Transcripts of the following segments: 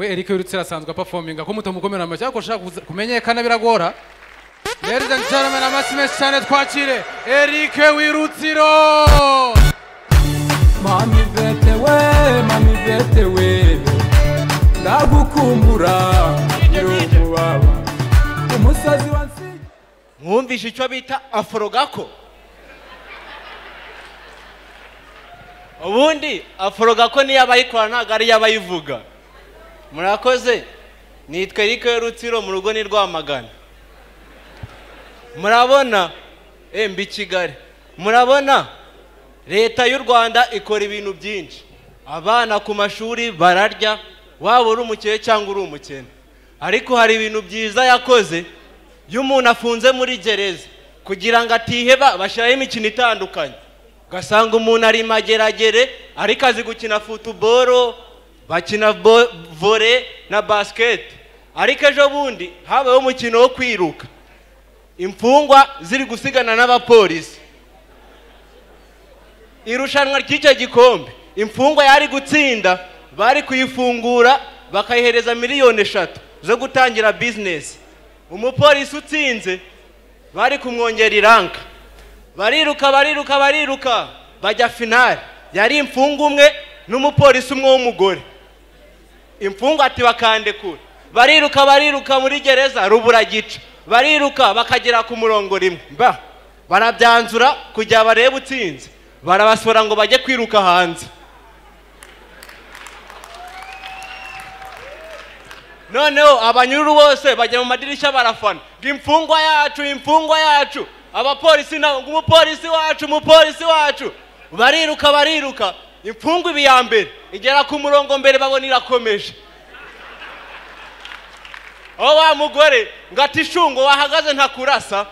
We Eric Rutsiro asanzwe performinga ko mutamukomera amashyi, ariko ushaka kumenyekana biragora. Ladies and gentlemen, amashyi menshi cyane twakire Eric Rutsiro. Mami vete we, mami vete we, ndagukumbura nyir'umubaba umusazi wansi. Mwumvishe icyo bita afrogako. Ubundi afrogako niyo abayikora ntabwo ari abayivuga. Murakoze, nitwa Eric Rutsiro, mu rugo ni Rwamagana. Murabona mbi Kigali. Murabona leta y'u Rwanda ikora ibintu byinshi. Abana ku mashuri bararya, waba uri umukene cyangwa uri umukene. Ariko hari ibintu byiza yakoze. Iyo umuntu afunze muri gereza kugira ngo atiheba, bashyiraho imikino itandukanye. Ugasanga umuntu ari mageragere ariko azi gukina futuboro, bakina volley na basket. Ariko ejo bundi habayeho umukino wo kwiruka, imfungwa ziri gusigana n'abapolisi. Irushanwa ry'icyo gikombe, imfungwa yari gutsinda bari kuyifungura bakayihereza 3 miliyoni zo gutangira business. Umupolisi utsinze bari kumwongera iranka. Bariruka, bariruka, bariruka, bajya finale. Yari imfungwa umwe n'umupolisi umwe w'umugore. Imfungwa ati bakandekura. Bariruka, bariruka, muri gereza rubura gica. Bariruka bakagera ku murongo rimwe, mba barabyanzura kugira barebe utsinze, barabasora ngo bajye kwiruka hanze. Noneho abanyururu bose bajya mu madirishya barafana ngo imfungwa yacu, imfungwa yacu. Abapolisi nabo ngo umupolisi wacu, umupolisi wacu. Bariruka, bariruka, imfungwa iba iya mbere, igera ku murongo mbere, babona irakomeje. Aho wa mugore ngo ati shungo wahagaze ntakurasa.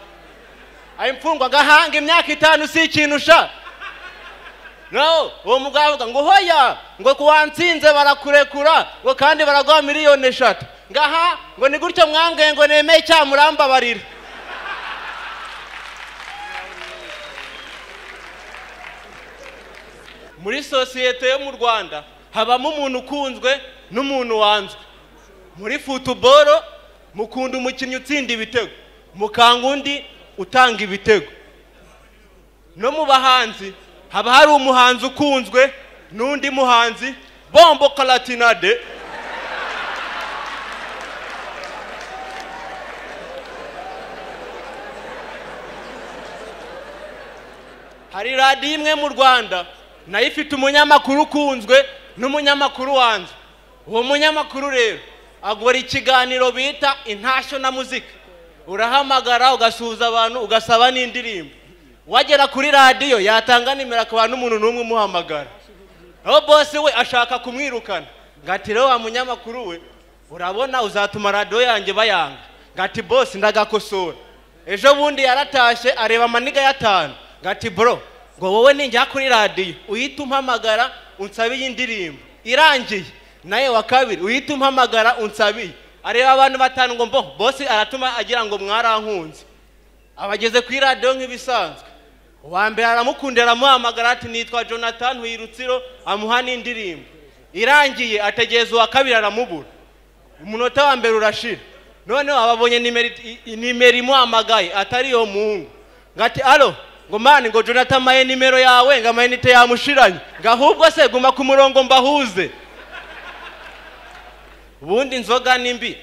Ayo imfungwa ngahanga imyaka 5 si ikintu sha. No uwo mugabo avuga ngo hoya, ngo kuwantsinze barakurekura, ngo kandi baraguha 3 miliyoni. Ngaha ngo ni gutyo mwambwiye ngo nemeye icyaha, murambabarira. Muri sosiyete yo mu Rwanda habamo umuntu ukunzwe n'umuntu wanzwe. Muri futuboro mukunda umukinnyi utsinda ibitego, mukanga undi utanga ibitego. No mu bahanzi haba hari umuhanzi ukunzwe n'undi muhanzi bombo kalatinade. Hari radiyo imwe mu Rwanda nayo ifite umunyamakuru ukunzwe n'umunyamakuru wanzwe. Uwo munyamakuru rero agora ikiganiro bita Intashyo na Muzika. Urahamagara ugasuhuza abantu, ugasaba n'indirimbo. Wagera kuri radiyo yatanga nimero akaba n'umuntu n'umwe umuhamagara. Aho bose we ashaka kumwirukana, ngati rero wa munyamakuru we, urabona uzatuma radiyo yanjye bayanga. Ngati boss, ndagakosora. Ejo bundi yaratashye areba amaniga y'atanu, ngati bro, ngo wowe ninjya kuri radiyo uhita umpamagara unsabe iyi ndirimbo irangiye, nawe wa kabiri uhita umpamagara unsabiye. Areba abantu batanu, ngo mbo boss aratuma agira ngo mwarankunze. Abageze kuri radiyo nk'ibisanzwe, uwa mbere aramukundira, aramuhamagara ati nitwa Jonathan Rutsiro, amuha n'indirimbo irangiye. Ategereza uwa kabiri aramubura. Umunota wa mbere urashira. Noneho ababonye nimero imuhamagaye atari iyo muhungu, ngati allo, ngo man, ngo Jonathan amaye nimero yawe, ngo amayinite yamushiranye, ngo ahubwo se guma ku murongo mbahuze. Ubundi inzoga ni mbi.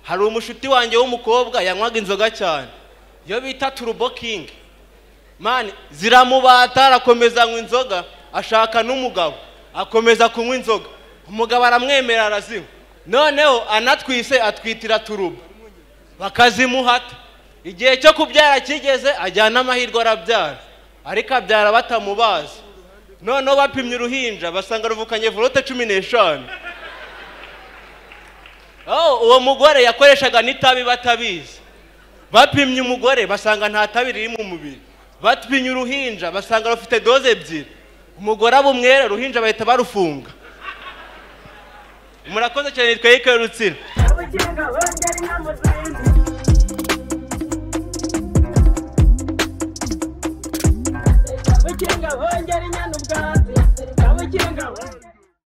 Hari umushuti wanjye w'umukobwa yanywaga inzoga cyane, iyo bita Turbo King, man, ziramubata. Arakomeza anywa inzoga, ashaka n'umugabo, akomeza kunywa inzoga, umugabo aramwemera arazinywa. Noneho anatwise atwitira turbo, bakazimuhata. Igihe cyo kubyara kigeze, ajyana amahirwe arabyara, ariko abyara batamubazi. Noneho bapimye uruhinja basanga ruvukanye volt 15. Oh, uwo mugore yakoreshaga n'itabi batabizi. Bapimye umugore basanga nta tabi riri mu mubiri. Bapimye uruhinja basanga rufite dose ebyiri. Umugore aba umwere, uruhinja bahita barufunga. Murakoze cyane, nitwa Eric Rutsiro. Kabukinga bongera inka mu zindi. Kabukinga bongera inyana ubwatsi. Kabukinga bongera.